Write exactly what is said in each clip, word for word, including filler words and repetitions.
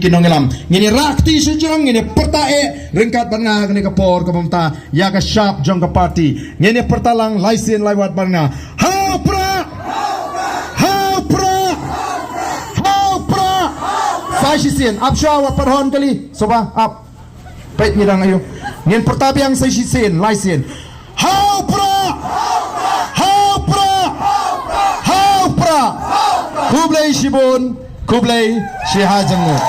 ki nongïalam. Ngin ïa rah kti shu jrong, ngin ïa pyrta eh ryngkat bad nga ha kane ka por kaba mynta ïa ka shap jong ka party. Ngin ïa pyrta lang lai sien lai wat bad nga. Ha u Prah! Ha u Prah! Ha u Prah! Sa shisien, ap shuwa, wat pat hon kali. Soba, ap. Peit ngi dang ayu. Ngin pyrta biang sa shisien, lai sien. Ha u Prah! Ha u Prah! Ha u Prah! Khublei shibun, khublei shihajar nguh.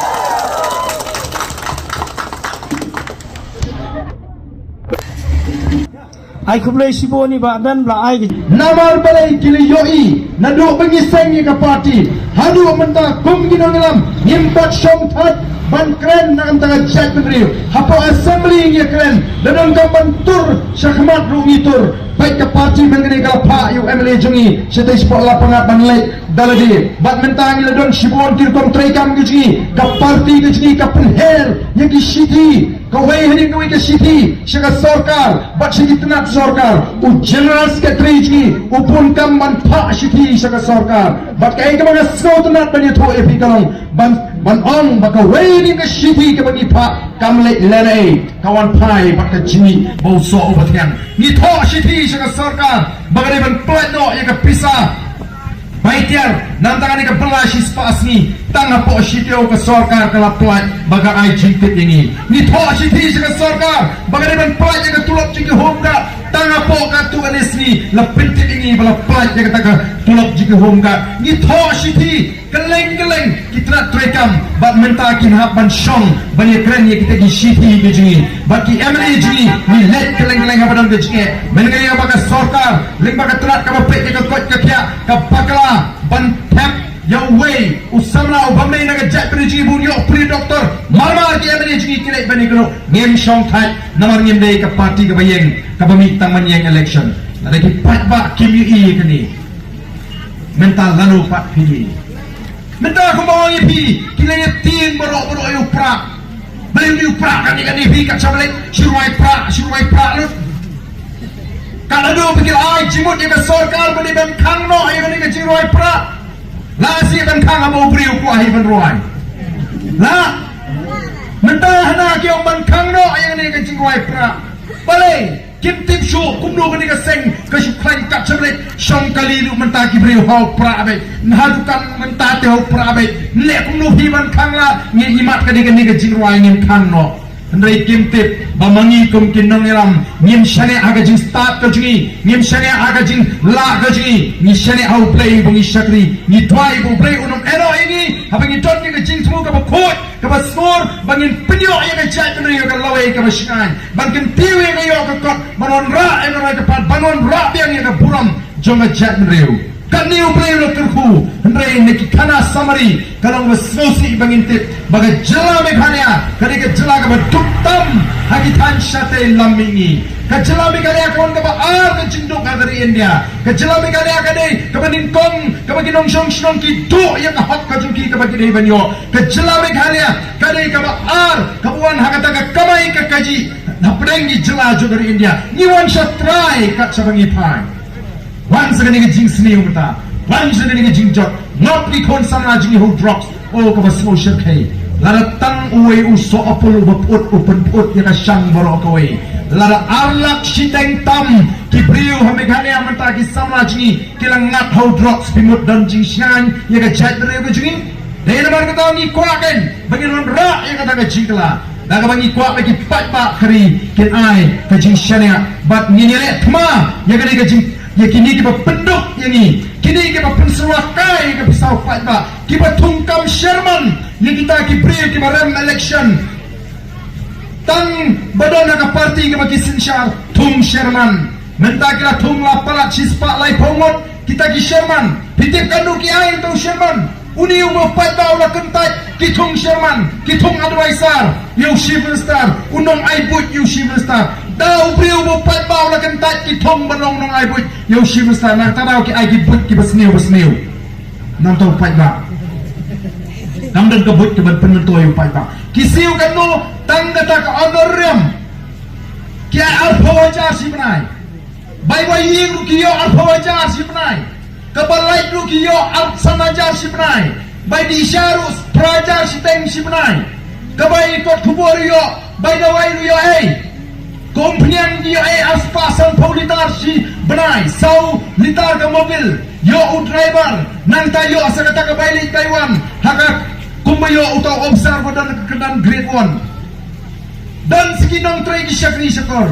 Ai khublei shibun ïa i Bah Ben ba la ai. Namar balei ki la ïohi naduh ba ngi seng ïa ka party haduh mynta kum ki nongïalam ngim pat shongthait ban kren na ka bynta ka jaitbynriew. Hapoh assembly ngi ïa kren, lada donkam ban tur sha khmat ruh ngi tur. Peit ka party mynta kane ka la phah ïa u MLA jong ngi shatei shapoh Lapangat ban leit da lade. Bad mynta ngi la don shibun ki rukom treikam ki jong ngi. Ka party ka jong ngi ka pynher ïa ki shithi, kawei hadien kawei ka shithi sha ka sorkar bad sha ki tnat sorkar. U General Secretary jong ngi u bun kam ban phah shithi sha ka sorkar. Bad kaei kaba nga sngewtynnat ban ïathuh ïa phi ka long ban, ban ong ba kawei hadien ka shithi kaba ngi phah kam leit lehnohei, ka wan phai bad ka jingmih ba u soh uba thiang. Ngi thoh shithi sha ka sorkar ba ka dei ban pynlait noh ïa ka pisa bai tiar, na ka bynta kane ka bylla shispah sngi, tang hapoh shi taïew ka sorkar ka la pynlait ba ka ai jingtip ïa ngi. Ngi thoh shithi sha ka sorkar ba ka dei ban pynlait ïa ka tulop jong ki home guard, tang hapoh katto katne sngi la pyntip ïa ngi ba la pynlait ïa kata ka tulop jong ki home guard. Ngi thoh shithi kylleng kylleng, ki tnat treikam bad mynta kin hap ban shong ban ïakren ïa kita ki shithi ki jong ngi. Bad ki MLA jong ngi ngi leit kylleng kylleng haba don ka jingeh. Mynta ïa ba ka sorkar lyngba ka tnat kaba peit ïa ka koit ka khiah ka bakla ban thep ïa uwei u samla u bym dei na ka jaitbynriew jong ngi ba un ïoh free doctor. Mar mar ki MLA jong ngi ki leit ban ïakren. Ngim shongthait namar ngim dei ka party kaba ïeng, kaba mih tang ban ïeng election. Lada ki paidbah kim ïohi ïa kane, mynta lano pat phi ïohi? Mynta kumba ong ïa phi, ki la ïatieng baroh baroh ïa u Prah. Balei ym dei u Prah kane kane phi, kat shaba leit shu rwai Prah, shu rwai Prah lut. Kat haduh ba ki la ai jingmut ïa ka sorkar ba dei ban khang noh ïa kane ka jingrwai Prah. La shu ban khang haba u briew u kwah hi ban rwai. La mynta hana ki ong ban khang noh ïa kane ka jingrwai Prah. Balei? Kim tip shuh kumno kane ka seng ka shu khlaiñ kat shaba leit shong kali lut. Mynta ki briew ha u Prah beit, na ha dukan mynta te ha u Prah beit. Leh kumno phi ban khang la? Ngi imat ka dei kane ka jingrwai ngin khang noh. Hynrei kim tip ba ma ngi kum ki nongïalam ngim shaniah ha ka jingstad ka jong ngi, ngim shaniah ha ka jinglah ka jong ngi. Ngi shaniah ha U Blei ba ngi shakri. Ngi duwai ba U Blei un ym ïehnoh ïa ngi haba ngi don ïa ka jingthmu kaba khuid kaba sngur, ba ngin pynïoh ïa ka jaitbynriew ïa ka lawei kaba shngaiñ, ban kyntiew ïa ka ïoh ka kot, ban wanrah ïa ka roi ka par, ban wanrah biang ïa ka burom jong ka jaitbynriew. Katne U Blei u la kyrkhu, hynrei na ki khana samari ka long ba sngewsih ba ngin tip ba ka jylla Meghalaya ka dei ka jylla kaba duk tam ha ki thaiñ shatei lam mihngi. Ka jylla Meghalaya ka long kaba ar ka jingduk ha ka ri India. Ka jylla Meghalaya ka dei kaba nyngkong kaba ki nongshong shnong ki duh ïa ka hok ka jong ki kaba ki dei ban ïoh. Ka jylla Meghalaya ka dei kaba ar kaba wan ha kata ka kamai ka kajih hapdeng ki jylla jong ka ri India. Ngi wan sha trai kat shaba ngi phai. Wan sa kane ka jingsniew mynta, wan sa kane ka jingjot. Ngop ki khun samla jong ngi ha u drugs. O kaba sngewshyrkhei. Lada tang uwei u soh apul uba pyut u pynpyut ïa ka shang baroh kawei. Lada ar lak shiteng tam ki briew ha Meghalaya mynta ki samla jong ngi ki la ngat ha u drugs, phi mut don jingshngaiñ ïa ka jaitbynriew ka jong ngi? Dei namar kata ngi kwah kein ba ngin wanrah ïa kata ka jingkylla. Da kaba ngi kwah ba ki paidbah ka ri kin ai ka jingshaniah bad ngin ïaleh thma ïa kane ka jing, ïa kine kiba pynduk ïa ngi, kine kiba pynsyrwa kai ïa ka pisa u paidbah, kiba thung kam sherman ïa kita ki briew kiba rem election. Tang ba don ha ka party kaba ki synshar thung sherman. Mynta ki la thung la palat shispah laiphew ngut kita ki sherman. Phi tip katno ki ai ïa uta u sherman? Une u paidbah u la kyntait, ki thung sherman, ki thung advisor ïa u Chief Minister, u nongai buit ïa u Chief Minister. Da u briew u paidbah u la kyntait, ki thung ban long nongai buit ïa u Chief Minister. Na kata daw ki ai ki buit kiba sniew ba sniew. Nangta u paidbah, kam don ka buit kaban pynmyntoi ïa u paidbah. Ki siew katno? Tang kata ka honorarium ki ai arphew hajar shi bnai. Bai wai ïing ruh ki ïoh arphew hajar shi bnai. Kaba lait ruh ki ïoh ar san hajar shi bnai. Bai dih sha ruh phra hajar shiteng shi bnai. Ka bai kot khubor ïoh, bai dawai ruh ïoh ei. Ka umphniang ïoh ei arspah sanphew litar shi bnai, saw litar ka mobil. Ïoh u driver, nangta ïoh sa kata ka bai leit bai wan. Ha ka kumba ïoh uta u officer ba don ka kyrdan grade one. Don sa ki nongtrei ki shakri shakor.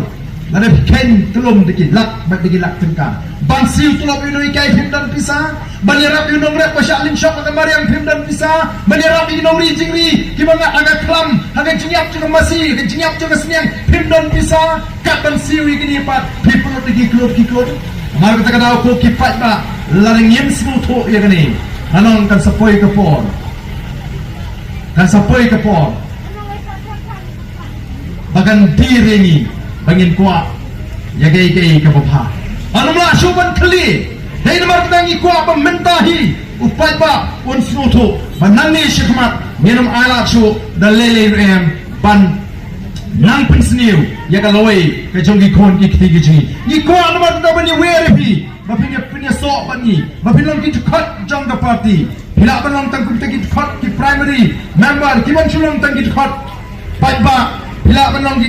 Lada phi kheiñ tlum da ki lak bad da ki lak tyngka. Ban siew tlop ïa u nonghikai phim don pisa. Ban ïarap ïa u nongrep ba shah lynshop ha ka mariang phim don pisa. Ban ïarap ïa ki nongri jingri kiba ngat ha ka khlam, ha ka jingïap jong ka masi, ha ka jingïap jong ka sniang phim don pisa. Kat ban siew ïa kine pat phi pynlut da ki klur ki klur. Namar kata ka daw ko ki paidbah, lada ngim sngewthuh ïa kane, nga ong kan sa poi ka por. Kan sa poi ka por ba kan die ïa ngi ba ngin kwah ïa kaei kaei kaba bha. Ngam lah shuh ban khlieh. Dei namar kata ngi kwah ba mynta hi u paidbah un sngewthuh ba nangne shakhmat ngin ym ailad shuh da lei lei ruh em ban nang pynsniew ïa ka lawei ka jong ki khun ki kti ki jong ngi. Ngi kwah namar kata ban ïawer ïa phi ba phin ïa, phin ïasoh bad ngi, ba phin long ki dkhot jong ka party. Phi lah ban long tang kumta ki dkhot ki primary member, ki ban shu long tang ki dkhot paidbah. Phi lah ban long ki